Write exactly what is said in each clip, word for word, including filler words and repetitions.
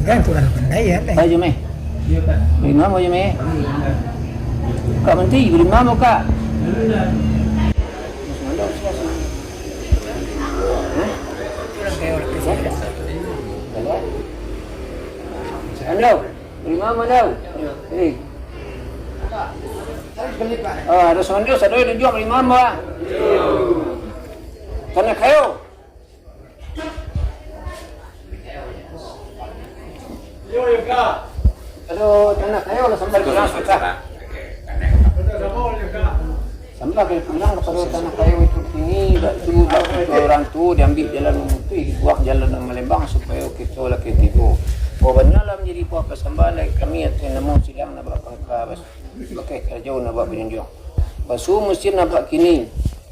Kan kurang pandai ya, Leh. Baju meh. Beli mamo baju meh. Kak Menteri, beli mamo, Kak. Hah? Ando, beli mamo, Ando. Eh. Ah, ado Ando, sado ado juo beli mamo, ah. Tanah kayo. Ado tanah kayo lah sambah pulang sudah. Sambah pulang kapado tanah kayo itu kini, bak tu, bak tu urang tu diambiak jalan mamutuih, dibuek jalan nan malembang, supayo kito lah ka tibo. Bahwa bana lah manjadi buah pasambah lai kami ateh namo silang nan bak pangka bas-, bakeh karajo nan bak bajunjuang. Basuo musim nan bak kini,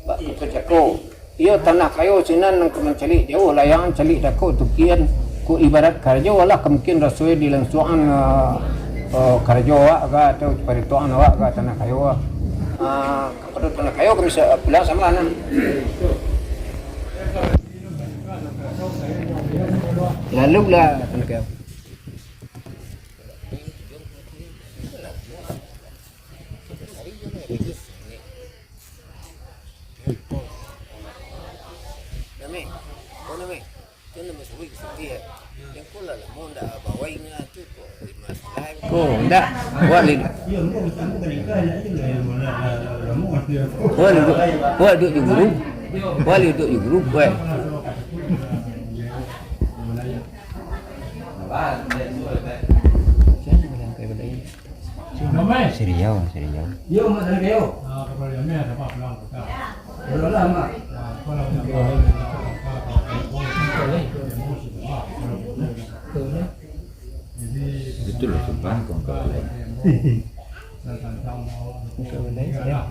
bak kito cako. Iyo, tanah kayo sinan nan ka mancaliak jauah, layang caliak dakek tukian, ko ibarat karajo lah, ka mungkin raso dilansuangan, ah, ah, karajo awak ka, atau paritoan awak ka tanah kayo, ah. Ah, kapado tanah kayo kami sa-, pulang sambah nah. Lalu lah tanah kayo. Ko, ndak. Wak li-, wak duduak, wak duduak jo guru. Wak li duduak jo guru, wak. Si Riau, si Riau. Betul lah, sumpah, kawan-kawan lain. Kawan-kawan lain, ya.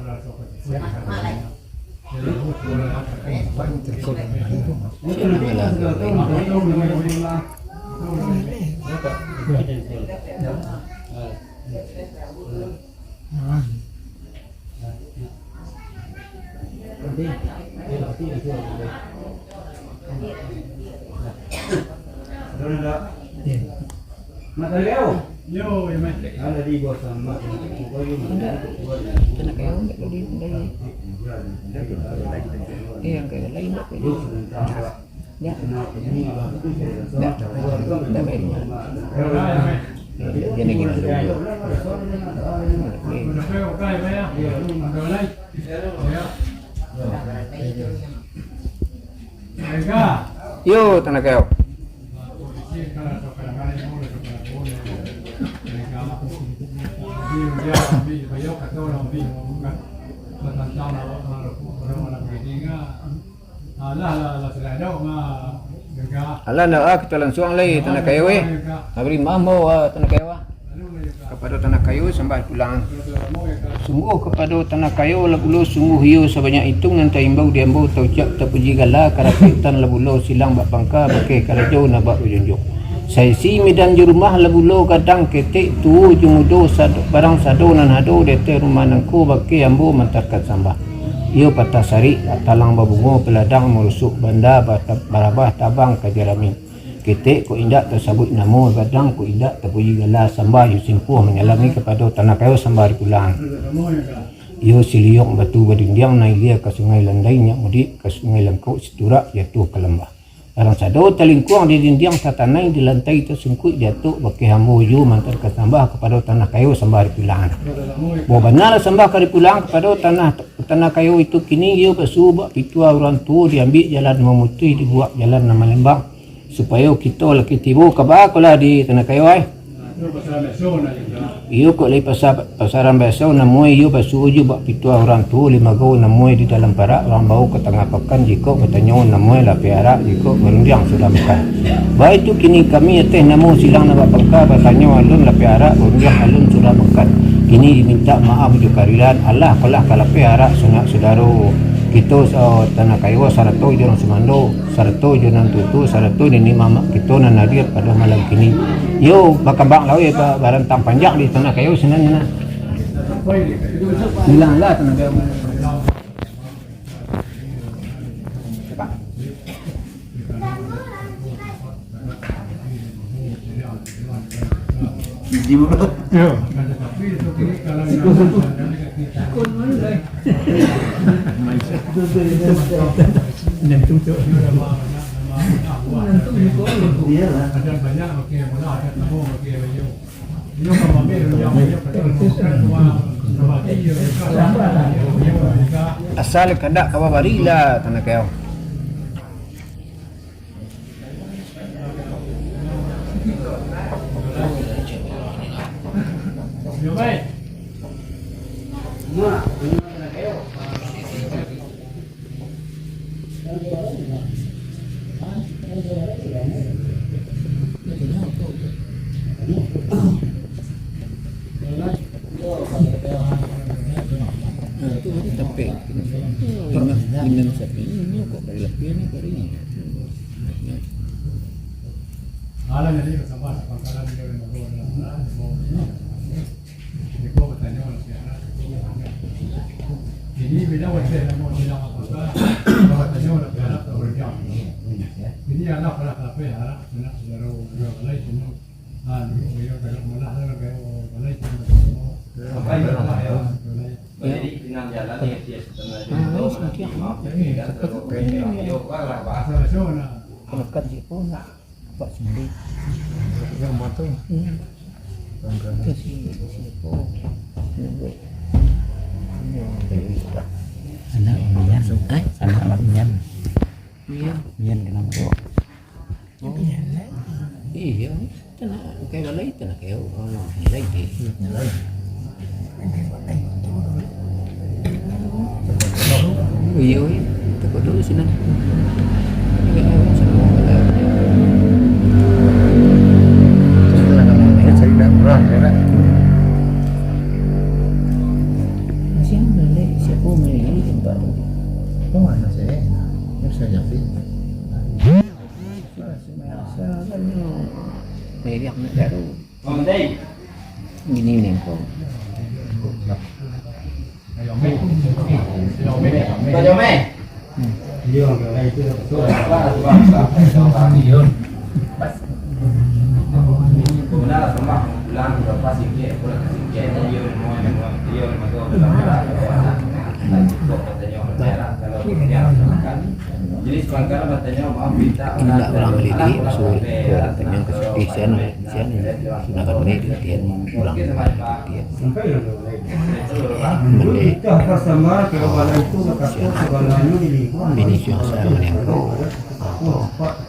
Mak Tangkeo. Yo, yo, Mak. Ada di bawah sama. Indak. Tanah kayo indak boleh, indak boleh. Eh, yang kayo lain indak boleh. Indak. Indak. Indak boleh. Indak, indak, indak boleh. Udah, udah, udah, udah. Yo, tanah kayo. Alah, ndak, ah, kita lansuang lai, tanah kayo, eh. Abri mamo, ah, tanah kayo, ah. Kapado tanah kayo sambah pulang. Sungguah kapado tanah kayo lah pulo, sungguah iyo sabanyak itu nan taimbau di ambo, taucap tapuji gala, karapitan lah pulo silang bak pangka, bakeh karajo nan bak bajunjuang. Saisi medan jo rumah lah pulo gadang, ketek tuo jo mudo, sado, barang sado nan ado di ateh rumah nangko, bakeh ambo mantarkan sambah. Iyo patah sarik, talang babungo, peladang marusuk banda, bata-, barabah tabang ka jarami. Ketek kok indak tasabuik namo, gadang kok indak tapuji gala, sambah jo simpuah manyalami kapado tanah kayo sambah dipulang. Iyo siliuak batu badindiang, nan ilia ka Sungai Landai, nyak mudiak ka Sungai Langkok, siturak jatuah ka lambah. Barang sado talingkuang di dindiang, tatanai di lantai, tasungkuik di atok, bakeh ambo iyo mantarkan sambah kapado tanah kayo sambah dipulang. Bahwa bana lah sambah ka dipulang kapado tanah, tanah kayo itu kini, iyo basuo bak pituah urang tuo, diambiak jalan mamutuih, dibuek jalan nan malembang. Supayo kito lah ka tibo ka baa ko lah di tanah kayo, ai. Iyo kok lai pasa-, pasaran baiso, namoe iyo basuo jo bak pituah urang tuo, limagau namoe di dalam parak, urang bao ka tangah pakan, jikok batanyo namoe lapeh arak, jikok barundiang sudah makan. Baitu kini kami ateh namo silang nan bak pangka, batanyo alun lapeh arak, barundiang alun sudah makan. Kini dimintak maaf jo karilaan, alah ko lah ka lapeh arak sanak sudaro kito sa-, tanah kayo sarato jo urang sumando. Sarato jo nan tuo-tuo, sarato niniak mamak kito nan hadir pado malam kini. Yo, bakambang lai ba-, barantang panjang di tanah kayo sinan, nah. Bilanglah tanah kayo. Yo. Asal kandak ka babari lah, tanah kau. Nah, tu tadi sampai. Ingat, ingat sampai. Ini kok dari lapis ni, dari ini. Alah, jadi bersama sepangkalan dia yang baru dalam, baru dalam. Jadi, gua bertanya orang siapa, ini beda wajah nama bilang apa-apa, gua bertanya orang siapa, tak boleh jawab. Ini anak pernah lapis, anak, anak saudara, saudara lain, semua. Ah, ini beliau kagak malah, dia kagak malah, dia kagak malah. Sampai ke rumah, ya. Jadi, pinang jalan ni, dia setengah jam, nanti maaf, ya, kan, kalau beliau, beliau, bang, lah, bahasa. Kalau kan dia pun nak. Pak Sindi. Yang mantap. Hmm. Itu si, si Eko. Anak Mian, eh? Anak Mian. Iya. Mian kenapa? Oh. Iya. Tanah kayu balai, tanah kayu. Oh, balai deh. Balai. Iya, iya. Takut dulu sini. Iya, iya, senang. Masih ada lagi siapa main di tempat tu? Oh, ada saya. Saya siapin. Meriah nak baru. Gini ni kau. Jadi, sementara bertanya, maaf, minta. Indak urang lidik, maksud, urang tanyang ka sutih, sian, sian, silakan ni, lidik, urang lidik. Sampai urang lidik. Beli. Bini siang saya menengok. Apa?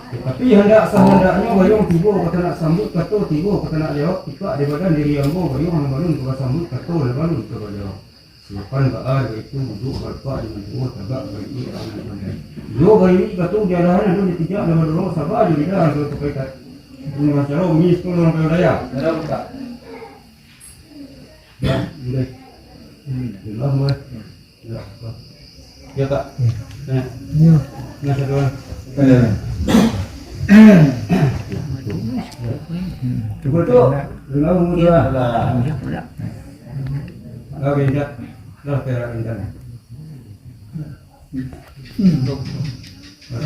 Tapi handak sahandaknyo Bayuang tibo ka tanak sambuik kato, tibo ka tanak jawab, tikak di badan diri ambo Bayuang nan balun ka basambuik kato, nan balun ka bajawab. Sabapan baa itu duduak barapak di mantuo, tagak baitu urang nan pandai. Iyo baitu kato di alahan, ado di pijak nan badorong, saba jo lidah nan sudah tapaikat. Iko nan caro bunyi sakolah urang kayo raya. Nah, udah. Hmm, jelas, Mas. Ya, Kak. Nah. Ya. Nah, satu orang. Ya. Cukup tu. Dengar umur dia. Ya. Oke, ya. Dah, perak rencana.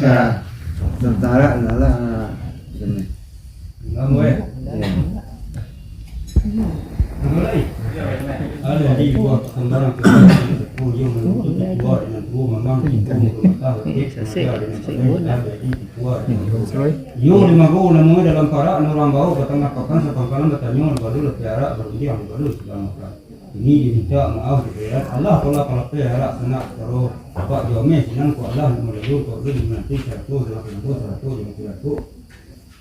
Nah, sementara lah, lah, sini. Lamo, eh? Iya. Lamo lai. Ada di buah perkembangan kehidupan itu, yang menuntut keluar dengan dua mamang, itu merupakan wajib keluarga dengan pemerintah, jadi dikeluar dengan dua. Yo, lima go namonyo dalam parak, nan urang bawo ka tangah pakan, sapangkalan batanyo, lalu lah piarak, barundiang, lalu salamatan. Ini diminta maaf di akhirat. Allah Taala kalau pe harap sanak taro dapat diomeh sinan ku Allah nak malulu kau ulun menanti sarato dengan penyambung sarato dengan pidato.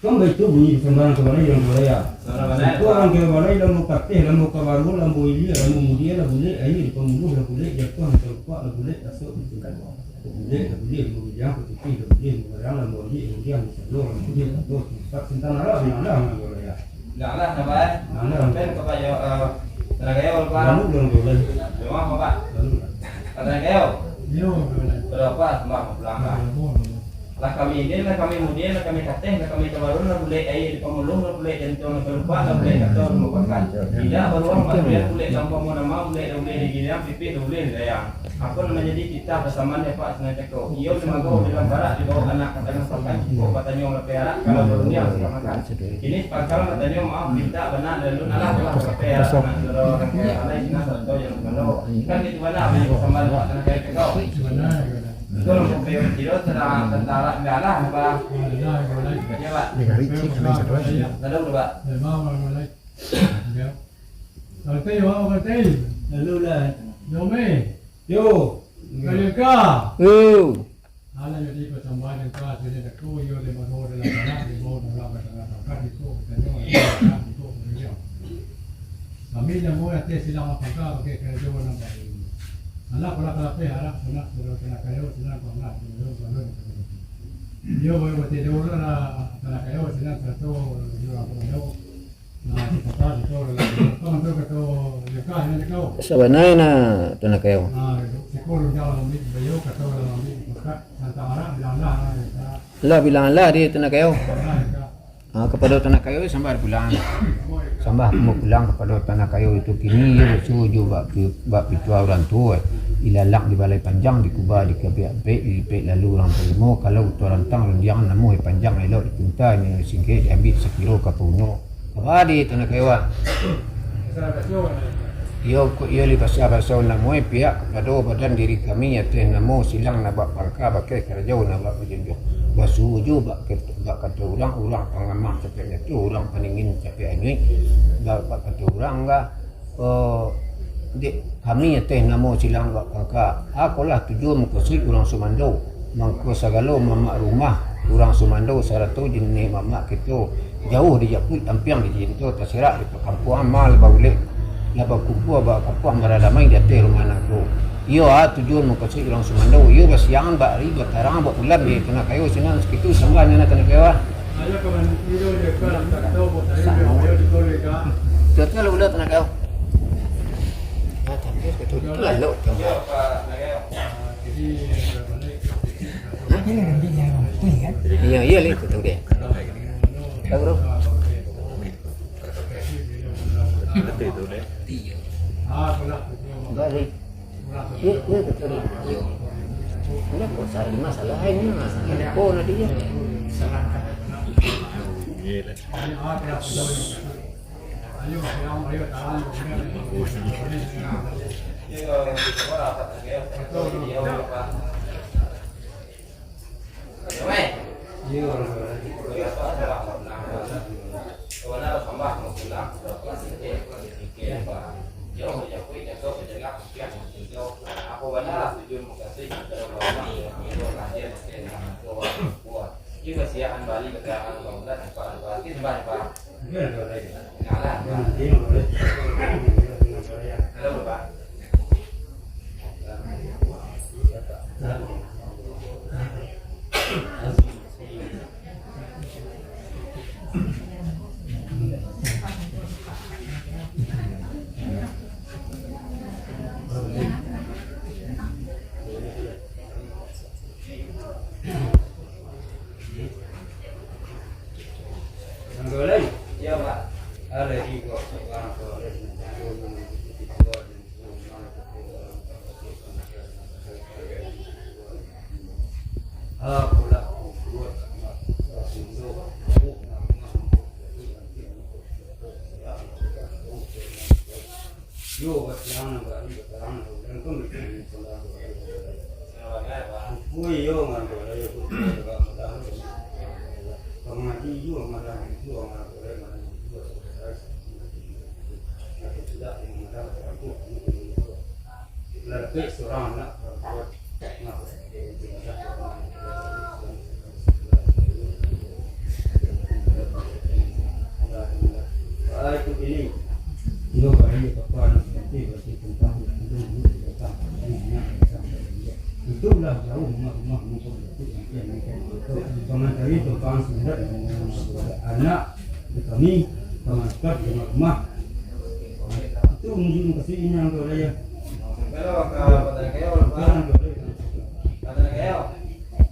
Kan baitu bunyi di sambarang kabalai urang kabalai. Sarato urang kabalai lambo kateh, lambo kabaru, lambo ilia, lambo mudia lah bulek, aia di pambuluah lah bulek, jatuah di talupak lah bulek, rasuk di tingkah. Bulek lah bulek, lambo bijang, katupi lah bulek, lambo barang, lambo ambiak, lambo diang, di salo, lambo bulek, lambo tingkah, sintang arak, binang lah, urang kabalai. Janganlah sampai. Janganlah. Sampai ka Pak Jo-, eh, Tanah Kayo, Pak. Lalu, lalu, lalu. Rumah apa, Pak? Lalu lah. Tanah Kayo. Yo, lalu. Berapa sembah pulang, Pak? Lalu, lalu. Lah kami ilian, lah kami mudian, lah kami kateh, lah kami tabarun, lah bulek aia di pamuluah, lah bulek jantuang di palupak, lah bulek kato di mupakan. Indak baruang, bak bulek, bulek tanpa nama, bulek lah bulek di giliang, pipih lah bulek di dayang. Apo nan manjadi titah basaman di apak sinan cako? Iyo di mago, di dalam parak, di bawah anak, ka tangah pakan, cukuik batanyo malapeh arak, kalau barundiang sudah makan. Kini pangkal batanyo maaf, mintak bana, lalu alah, alah, malapeh arak, anak saudara urang kaya, alai sinan sarato jan lupo. Kan itu bana, banyak basaman di apak sinan cako. Itu lah, Bang Pio, kiro tentang tentara galah, Bang. Iya, Bang. Negari cik, negari satu lagi. Lalu, Bang. Memang, Bang, Bang. Ya. Ngerti, Bang, ngerti. Lalu lah. Yo, me. Yo. Kali ka. Yo. Alah, jadi pertambahan yang ka, jadi dako, yo, lima dua dalam tanah, lima dalam batangah pangkat, itu, kita nyo, itu, itu. Kami namo ateh silang mapangka, pakai karajo nan baru. Anak pala kalapeh arak, anak sudah kena kayo, silang kau anak, sudah kau anak. Iyo, baru batido lah, kena kayo, silang satu, iyo, aku kayo. Nah, kita tahu, itu, orang tu kata, nikah, ini kau. Sabananyo nah, tanah kayo. Nah, itu, siko rundiang dalam ambil, bayo kata dalam ambil, maka tantang arak, bilang lah, kita. Lah, bilang lah, dia tanah kayo. Bilang lah, kita. Ah, kapado tanah kayo sambah pulang. Sambah ambo pulang kapado tanah kayo itu kini, iyo basuo jo bak pi-, bak pituah urang tuo. Ilalak di balai panjang, dikubah, dikapek-apek, dilipek lalu urang tarimo. Kalau utuah rantang rundiang, namuah panjang elok dipinta, nyo singkek diambiak sakiro ka paunyo. Kapado tanah kayo, ah. Iyo, ko iyo li basa-basa namuah pihak kapado badan diri kami ateh namo silang nan bak pangka, pakai karajo nan bak bajunjuang. Basuo jo bak ket-, bak kato urang, urang pangamah capek jatuah, urang paningin capek anyuik. Bak, bak kato urang lah, eh, dek kami ateh namo silang bak pangka. Akolah tujuan mukasuik urang sumando. Mangko sagalo mamak rumah urang sumando sarato jo niniak mamak kito, jauah dijapuik, tampiang dicinto, taserak di pakampuangan, ma lah baulek, lah bakumpua, bakampuang, baradamai di ateh rumah nan ko. Iyo, ah, tujuan mukasuik urang sumando. Iyo, basiangan, baari, batarangan, babulan, di tanah kayo sinan, sakitu sambahnyo nan tanah kayo, ah. Tuan-tuan lah bulan tanah kayo. Ah, tapi sakitu, itu lah elok, tuan. Hah? Ini kambing yang putih, kan? Iya, iya, lihat itu dia. Tahu, bro? Iya. Enggak, lihat. Iya, iya, betul. Iya. Ini kok cari masalah ini, Mas? Ini kok nanti ya? Itulah jauah rumah-rumah mangko. Pangantari tukang sunat, anak kami, pangangkat rumah-rumah. Itu mungkin kasih ini yang kau raya. Kalau ka Batang Kayo, Batang Kayo.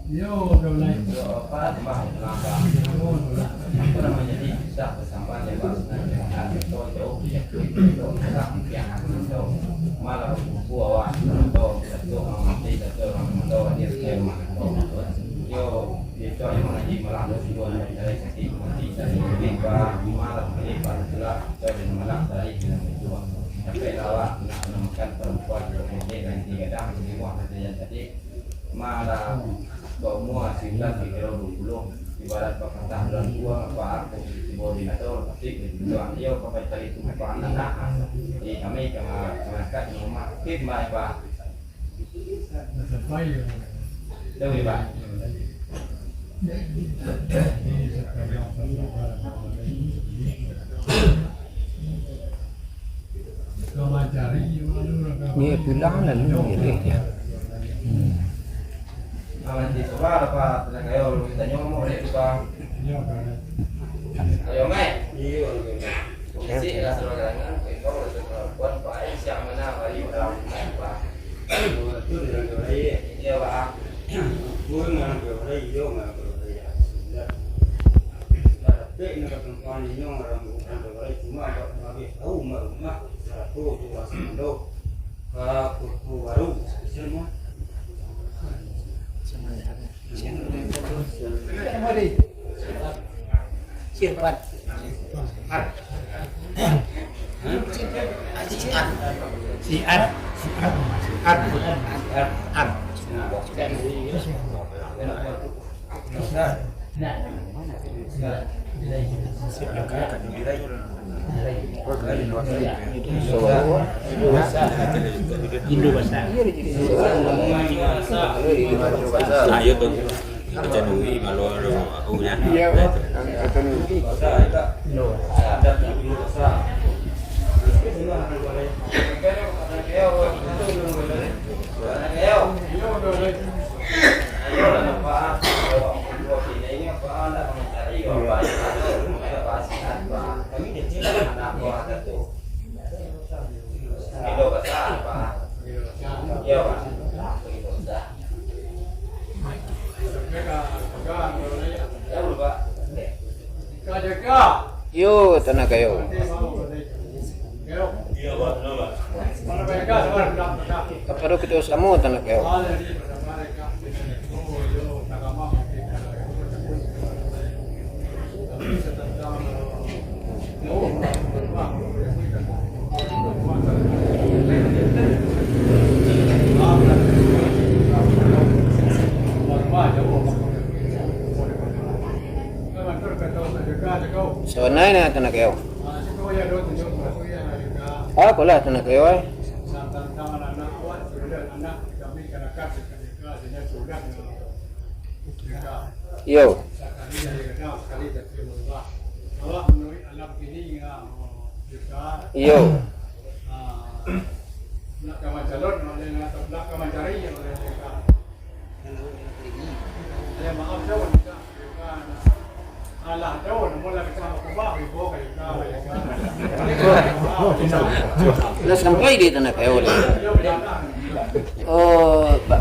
Yo, udah mulai. Yo, apa, apa, apa, apa namanya, di, susah bersamaan, ya, Pak. Nah, atau jauh, ya, itu, itu, orang yang atau malah berkumpul awak, atau satu orang mati, satu orang mandau, dia, dia rumah, atau, yo, dia tu yang mengaji malam tu, dua hari, dari sakit, mati, dari sakit, Pak, malam, jadi, Pak, itulah, atau di malam, dari, dengan itu, Pak. Sampai lah, awak nak menemukan perempuan, yang pendek, dan tinggi gadang, di rumah, kata yang tadi. Malah baumua sambilan, kiro duo puluah, ibarat bapatah bulan puang, apa aku tibo di ladau, tapi di tujuan iyo ka mancari tumpang anak. Jadi kami ka mangangkat rumah. Oke, baik, Pak. Sampai, ya. Tahu, ya, Pak? Ni pulang lalu ngirik dia. Hmm. Ayo, Mai. Iyo, Mai. Isi lah surat karangan, kau lah surat buat, Pak. Siang mana hari orang, Pak? Iyo, Pak. Siap, Pak. Siap. Siap. Siap. Ayo tu. Macam Nuri, malu, malu, aku nya. Iya, Pak. Kata Nuri. Yo, Tanah Kayo. Kapado kito samo, Tanah Kayo. Sabananyo, Tanah Kayo. Ah, ko lah, Tanah Kayo, eh. Iyo. Iyo. Lah sampai di Tanah Kayo, deh. Oh, bak,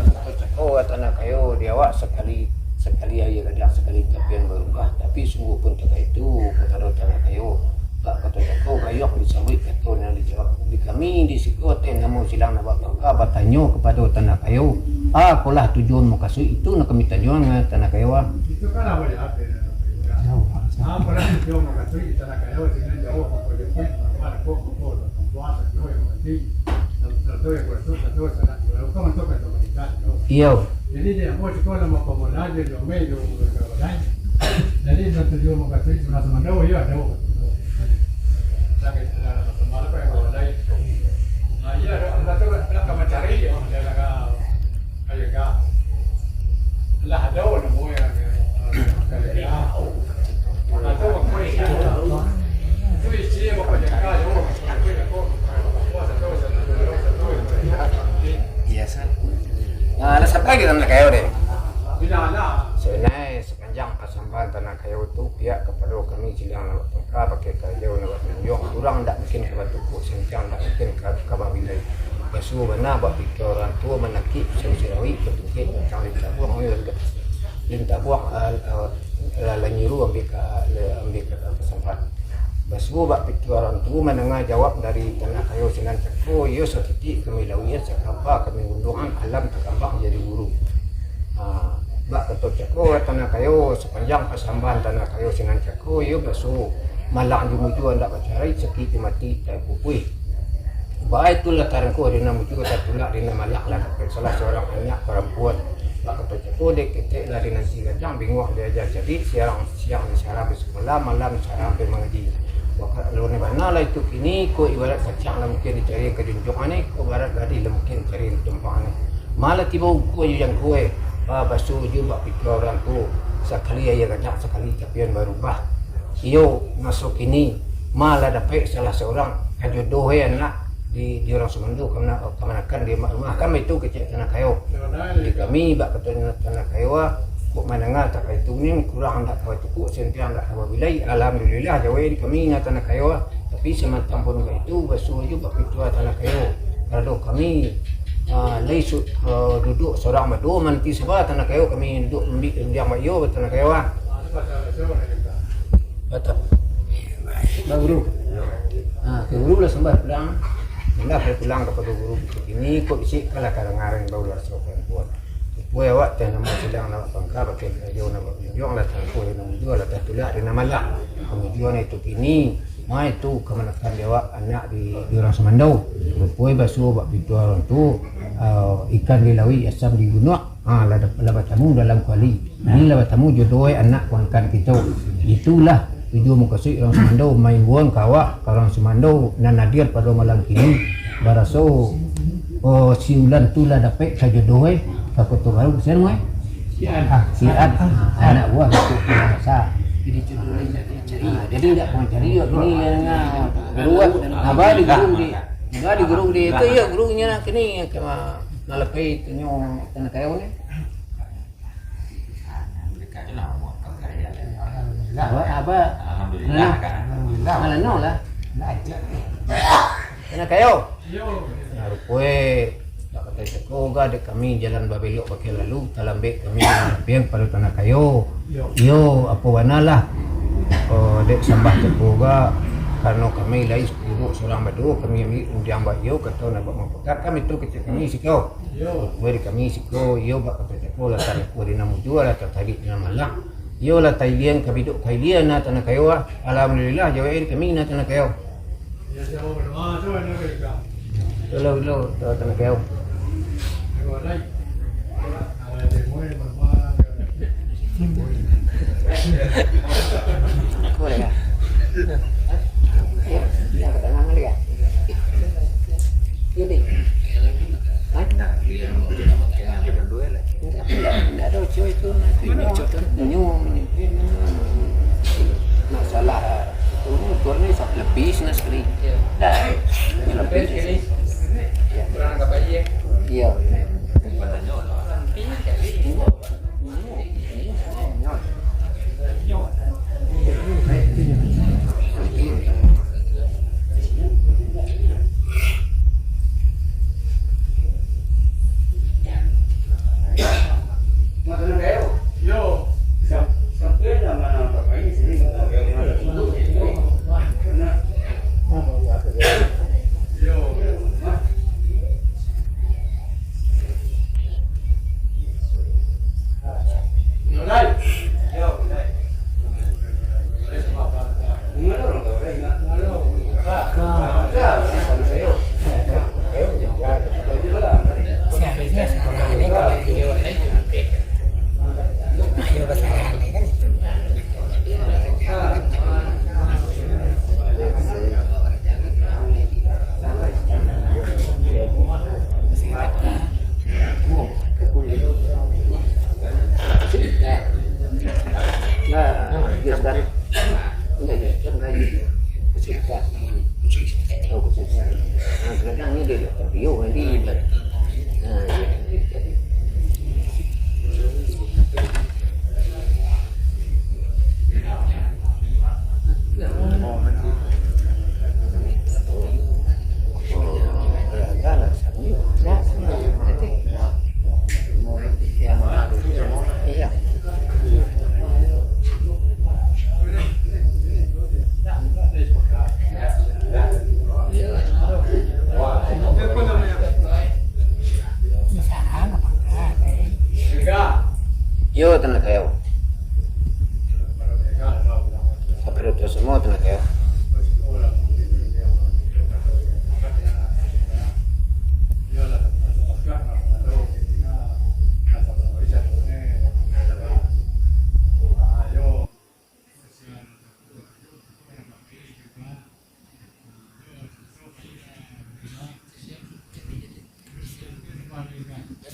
oh, Tanah Kayo, di awak sakali, sakali aia gadang, sakali tapian barubah. Tapi sungguahpun takah itu, kapado Tanah Kayo, bak kato tako, bayuang disambuik kato nan dijawab. Di kami di siko teh namo silang nan bak bangka batanyo kapado Tanah Kayo. Ah, ko lah tujuan mukasuik itu nan kami tanyoan, Tanah Kayo, ah. Itu kan awak jahat, ya. Apo lah tujuan mukasuik di Tanah Kayo, sinan jauah, mako jauah, mako jauah, mako jauah, mako jauah, mako jauah, mako jauah, mako jauah, mako jauah, mako jauah, mako jauah, mako jauah. Iyo. Jadi, di ambo siko lah bapamola jo, jo amai, jo, jo, jo, jo. Jadi, nan tujuan mukasuik surang samando, iyo, ado. Sakik, ado, ado, ado, ado, ado. Nah, iyo, ado, ado, ado, ado, ka mancari, iyo, ado, ado, ado. Ayo, Kak. Lah, ado, namo, iyo, ado, ado, ado. Ado, ado, ado. Itu isi, ado, ado, ado. Iyo, sa. Nah, lah sampai di Tanah Kayo, deh. Sabananyo, sapanjang pasambahan Tanah Kayo tu, pihak kapado kami silang nan bak bangka, pakai karajo nan bak tanjuang, urang ndak mungkin ka batukuak, santiang ndak mungkin ka, ka babilai. Basuo bana bak pikia urang tuo, manakik pisau sirawik, batungkek batang lincah buang, iyo, sudah. Lin tabuang, ah, ah, la-, lanyiru ambiak ka, la-, ambiak ka, ka sampan. Basuo bak pituah urang tu mandanga jawab dari Tanah Kayo sinan cako, iyo sakitik kami lauian, sakapa kami unduangan, alam takambang jadi guru. Ah, bak kato cako Tanah Kayo, sapanjang pasambahan Tanah Kayo sinan cako, iyo basuo malang jo mujua ndak bacarai, sakitik mati tapupuih. Baa itulah tarangkuah di nan mujua, tatulak di nan malang, lah dapek salah surang anak parampuan. Bak kato cako, dek ketek lah di nan si gadang, binguang diaja cadiak, siang, siang disarang pai sakolah, malam disarang pai mangaji. Wakatu lun bana lah itu kini, kok ibarat kacang lah mungkin dicari ka junjuang ni, kok ibarat gadih lah mungkin dicari ka tumpang ni. Malah tibo ukua jo jangkau, eh, ba-, basuo jo bak pituah urang tu, sakali aia gadang, sakali tapian barubah. Iyo, maso kini, ma lah dapek salah surang ka jodoh, eh, anak di, di urang sumando, kamana-, kamanakan di rumah. Kan baitu kecek Tanah Kayo. Di kami, bak kato Tanah Kayo, ah, kok mandanga takah itu ni, kurang ndak ka bacukuk, santiang ndak ka babilai. Alhamdulillah, jawek di kami nan Tanah Kayo, ah. Tapi samantang pun baitu, basuo jo bak pituah Tanah Kayo. Kalau kami, ah, lai su-, ah, duduak surang baduo, mananti saba Tanah Kayo, kami duduak ambiak rundiang baiyo, Tanah Kayo, ah. Batua. Ba guru. Ha, ka guru lah sambah pulang. Indak lah pulang kapado guru kini, kok bisuak lah ka danga imbau lah sopan puan. Upoi awak teh namo sidang awak pangka, bakeh karajo nak bak junjuang lah, tangkuah di nan mujua lah, tatulak di nan malang. Ka mujua nan itu kini, ma itu kamanakan di awak anak di, di urang sumando. Upoi basuo bak pituah urang tu, ah, ikan di lauik, asam di gunuak. Ha, lah, lah batamu dalam kuali. Iko lah batamu jodoh, eh, anak kamanakan kito. Itulah tujuan mukasuik urang sumando maimbuang ka awak, ka urang sumando nan hadir pado malam kini. Baraso, oh, si Ulan tu lah dapek ka jodoh, eh, ka Koto Baru, sia namo, eh? Si An. Ah, si An. Ah, anak buah Datuk Panguasa. Jadi jodoh ni nak dicari. Ah, jadi ndak pernah cari, yo, kini lah danga. Guru, ah, abah di guru di, abah di guru di, itu, yo, gurunyo lah kini, kama. Malapai tunyo Tanah Kayo ni. Alhamdulillah. Apa, apa? Alhamdulillah, nah, kan? Alhamdulillah. Malah no lah. Nah, aja. Tanah Kayo. Yo. Nah, rupoi, nak kato cako ga, dek kami jalan babelok bakeh lalu, talambek kami mampiang pado Tanah Kayo. Yo. Yo, apo bana lah. Oh, dek sambah cako ga, karano kami lai duduak surang baduo, kami ambiak rundiang baiyo, kato nak bak mampakat, kami tu kecek kami siko. Yo. Weh, di kami siko, iyo bak kato cako lah, tarangkuah di nan mujua lah, tatarik di nan malang. Iyo lah, tailiang ka bidok ka ilia, nah, Tanah Kayo, ah. Alhamdulillah, jawek di kami, nah, Tanah Kayo. Yo, yo, yo, yo, yo, yo. Yo, yo, yo, Tanah Kayo. Ko deh, Kak. Yo, yo, ka tangah dulu, Kak. Yo, deh. Hah? Ndak, ndak, ndak ado cewek tu, ndak ado cewek tu. Nyo, masalah tu, ukur ni lebih sana sekali. Dah, lebih. Yo.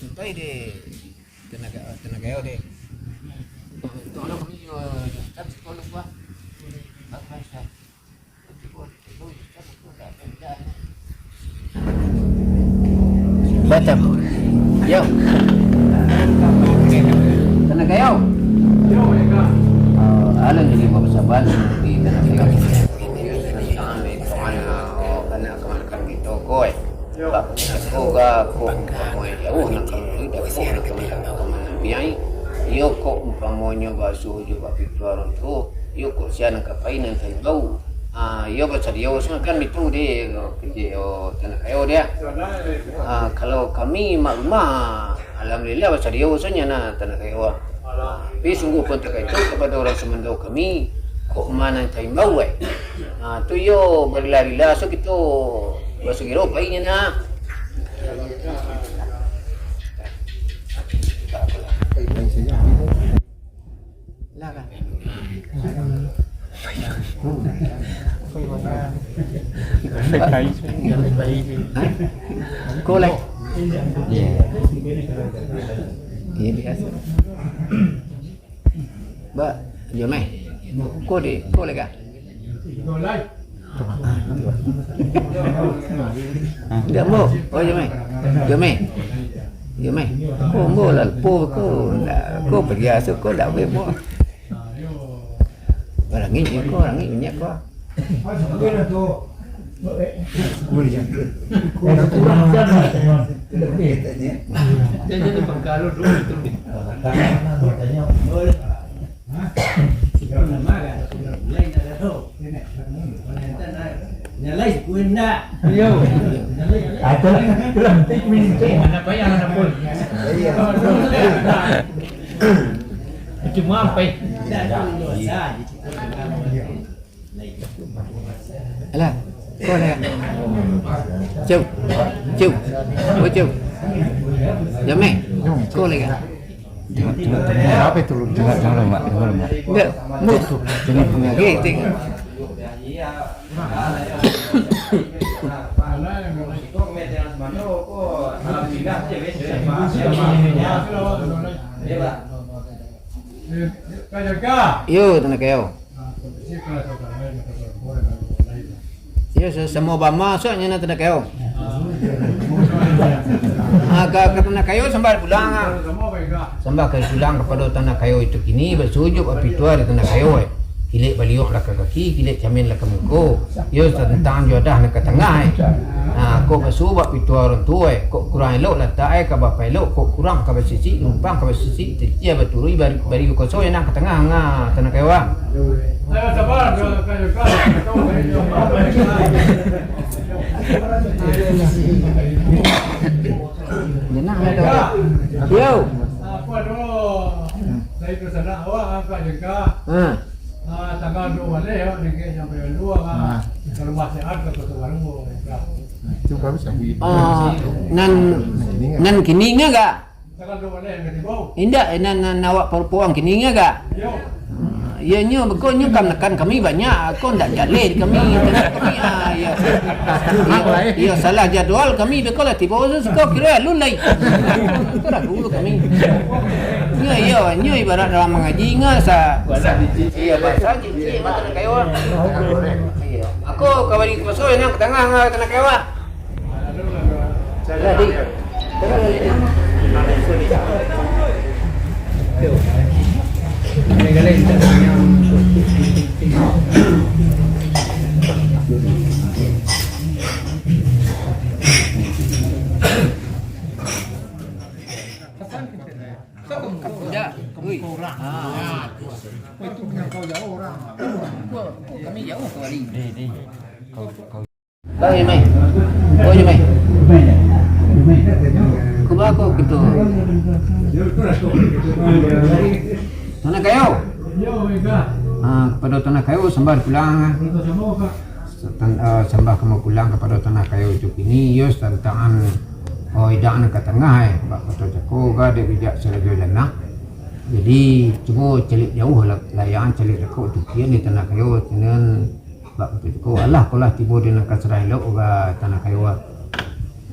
Sampai di Tanah Ka-, Tanah Kayo di. Tolong kami juga, kan sekolah gua. Batam. Yo. Tanah Kayo. Ah, alun jadi bapasaban di Tanah Kayo. Anak kamanakan kito ko, eh. Bak ko ga, ko umpamonyo jauah nan ka malalui, dapek nan ka malalui, iyo ko umpamonyo basuo jo bapituah urang tuo, iyo ko sia nan ka pai nan taimbau. Ah, iyo basadio, kan itu di, oh, kecek, oh, Tanah Kayo dia. Ah, kalau kami mak rumah, alhamdulillah basadio, usahanya nah, Tanah Kayo. Tapi sungguh pun takah itu kapado urang sumando kami, kok ma nan taimbau, eh. Ah, tu iyo barila-rila, so kito basugiro painyo nah. Lah kan? Hah? Ko lai? Iya. Iya, biasa. Ba, Jomai. Ko di, ko lai ka? Ndak, ambo. Oh, Jomai. Jomai. Jomai. Ko ambo lah, ko, ko, ndak, ko biaso, ko ndak buliah, ambo. Barangik ko, barangik ko. Yo. Ah, itulah, itulah. Mana payah nak pun. Cuma sampai. Alah, ko lai ka? Cium. Cium. Oh, cium. Jamai. Ko lai ka? Tengok, tengok, tengok. Apa itu? Tengok, tengok, Mak. Tengok, Mak. Ndak. Mu tu. Tengok, tengok. Eh, tengok. Yo, Tanah Kayo. Iyo, sa-, samo bama, suaknyo nan Tanah Kayo. Ah, ka, ka Tanah Kayo sambah pulang, ah. Sambah ka pulang kapado Tanah Kayo itu kini, basuo jo bapituah di Tanah Kayo, eh. Kilek baliok lah ka kaki, kilek camin lah ka muko. Iyo, tantang juadah nan ka tangah, eh. Ah, kok basuo bapituah urang tuo, eh. Kok kurang elok latak, eh, ka bapaelok, kok kurang ka basisik, lumpang ka basisik, titiah baturui, bari, bari koso, eh, nan ka tangah, ah, Tanah Kayo, ah. Yo. Ha. Ah, nan, nan kini nyo ga? Indak, eh, nan, nan awak parupoan kini nyo ga? Iyo nyo, beko nyo kamanakan kami banyak, ko ndak jaleh di kami, kami, ah, iyo. Iyo, iyo, salah jadwal kami, beko lah tibo, sasuko kiro alun lai. Ko ragu kami. Nyo, iyo, nyo ibarat dalam mangaji, nyo sa-, iyo, basa ciek-ciek mah Tanah Kayo. Iyo. Ako ka bari kuaso, nan ka tangah, nan ka Tanah Kayo. Ya, ui. Ah. Kami jauah kawari. Bang, yo, Mai. Oh, yo, Mai. Ko baa ko kito? Tanah Kayo. Ah, kapado Tanah Kayo, sambah pulang. Tan-, ah, sambah kami pulang kapado Tanah Kayo itu kini, iyo, tantangan, oh, idak nan ka tangah, eh. Bak kato cako, ga dek bijak sarajo janah. Jadi, cubo caliak jauah lah, layangan caliak dakek tu, kian di Tanah Kayo, cuman Bak kato cako, alah, ko lah tibo di nan ka sarang elok, ka Tanah Kayo.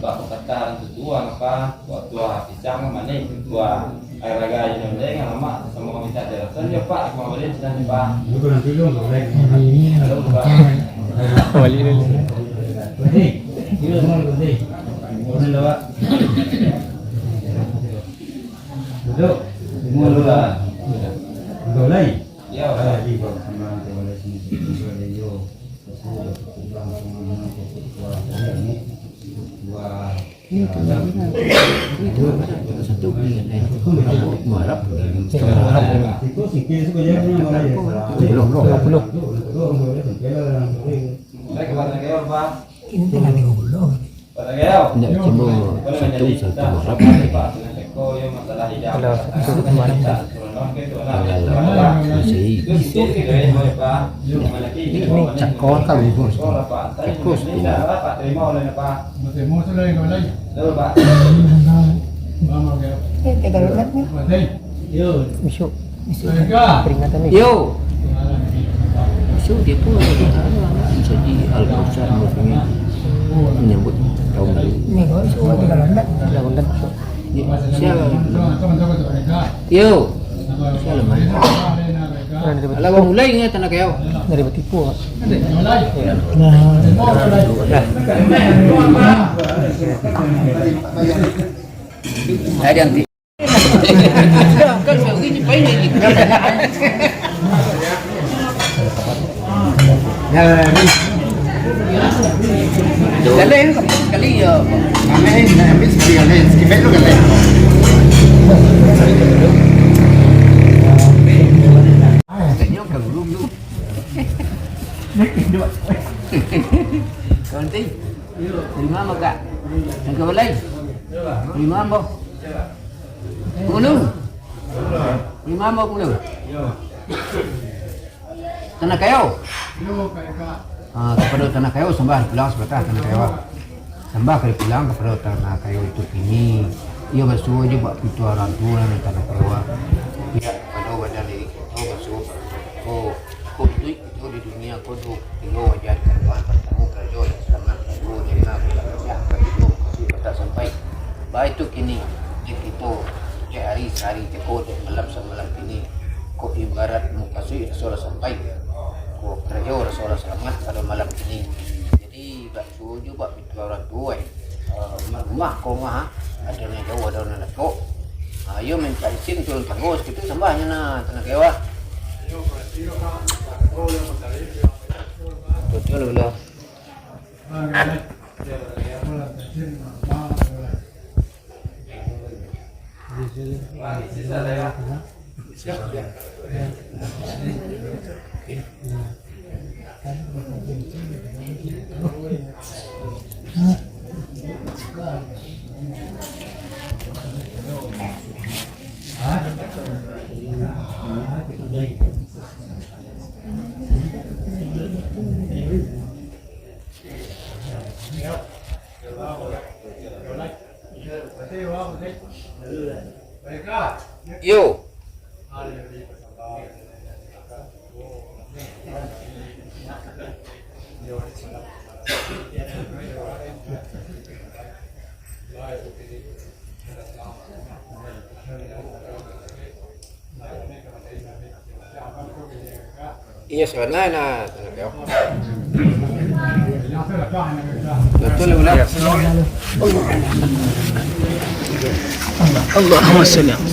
Pak Kota Rantutuang apa, buah tuah pisang manih, buah air raga yang lain, alamak, sama kami tak ada. San jo, Pak, mau beli, san jo, Pak. Halo, Pak. Balik dulu. Duduk. Duduk, Pak. Duduk, lai. Ya, Pak. Ini kan, ini kan, ini kan ada satu beli yang lain. Mengharap. Belum, belum. Dua puluh. Baik, Pak, thank you, Pak. Ini tengah tiga puluh. Tidak, cuma satu, satu mengharap. Kalau itu kemarin, Pak. Kalau masih. Ini, ini cakol kami, Bos. Cakol, Bos. Eh, kita lihat ni. Besok. Besok peringatan ni. Yo. Besok dia pun ada, bisa di Al-Kausar maksudnya. Menyambut tahun baru. Ni, Bos, besok kita lihat. Kita lihat besok. Ya, siap. Yo. Siap lah, man. Alah, bang, mulai ingat anak kau. Dari Batipu, Pak. Nah. Saya nanti. Kan saya ini paling lagi. Galeh sekali ya. Galeh, galeh, sekali galeh. Skip dulu galeh. Senyum ke guru dulu. Nanti. Dari mano, Kak? Nan ka balai? Lima ambo. Pangulu. Lima ambo pangulu. Tanah Kayo. Ah, kapado Tanah Kayo sambah dipulang sabatah Tanah Kayo. Sambah ka dipulang kapado Tanah Kayo itu kini. Iyo basuo jo bak pituah urang tuo nan Tanah Kayo. Iyo kapado badan diri kito basuo ko, ko duduik kito di dunia ko duo kilo wajar dikandungan, partamo karajo nan salamat, kaduo nyawa nan sehat, katigo mukasuik lah sampai. Baitu kini, dek kito, dek ari sahari cako, dek malam samalam kini, ko ibarat mukasuik raso lah sampai, ko karajo raso lah salamat pado malam kini. Jadi, bak suo jo bak pituah urang tuo, eh. Eh, rumah ko mah, ado nan jauah, ado nan dakek. Ah, iyo mintak isin turun tanggo sakitu sambahnyo nah, Tanah Kayo. Betul lah. Yo. Iyo, sabananyo nah. Betul, benar. Allahumma sholli ala